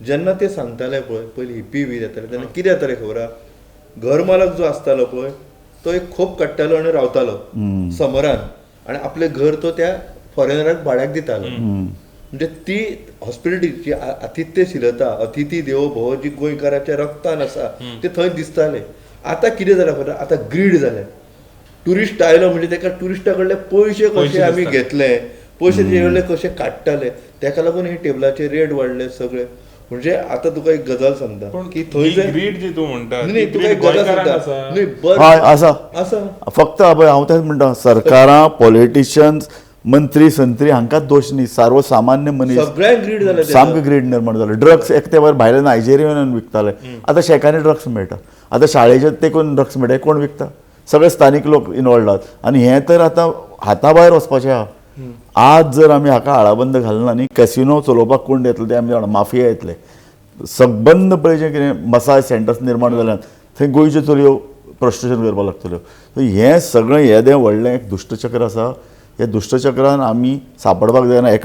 जेन्ना ते सांगताले पळय, पयलीं हिप्पी बी जाताले तेन्ना कितें जातालें खबर आहा? घर मालक जो आसतालो पळय तो एक खोप काडटालो आनी रावतालो समरान, आनी आपलें घर तो त्या फॉरेनराक भाड्याक दितालो. म्हणजे ती हॉस्पिटलिटी जी आतिथ्यशीलता, अतिथी देवो भव जी गोंयकाराच्या रक्तान आसा ते थंय दिसताले. आतां कितें जालां खबर? आतां ग्रीड जालें. टुरिस्ट आयलो म्हणजे ताका टुरिस्टा कडले पयशे कशे आमी घेतले, पयशे तेजे कडले कशे काडटाले, ताका लागून हे टेबलाचे रेट वाडले सगळे. म्हणजे आतां तुका एक गजाल सांगता की थंय जर ग्रीड जी तूं म्हणटा, न्ही, तुका एक गजाल सांगता न्ही, बरें हय आसा आसा. फक्त पळय हांव तेंच म्हणटा, सरकारां, पॉलिटिशियन्स, मंत्री संत्री हांकां दोश न्ही, सर्वसामान्य मनीस सगळ्यांक ग्रीड जालें. सामकें ग्रीड निर्माण जालें. ड्रग्स एक तेंपार भायले नायजेरियन विकताले, आतां शेकांनी ड्रग्स मेळटा, आतां शाळेच्या तेकून ड्रग्स मेळटा. कोण विकता? सगळे स्थानीक लोक इनवॉल्ड आहात. आनी हें तर आतां हाता भायर वचपाचें आहा. आज जर आमी हाका आळाबंद घालना न्ही, कॅसिनो चलोवपाक कोण येतले ते आमी जाणा, माफिया येतले. सबंद पळय जें कितें मसाज सेंटर्स निर्माण जाल्यात थंय गोंयच्यो चलयो प्रोस्टिट्यूशन करपाक लागतल्यो. सो हें सगळें येदें व्हडलें एक दुश्टचक्र आसा. ह्या दुश्टचक्रान आमी सांपडपाक जायना. एका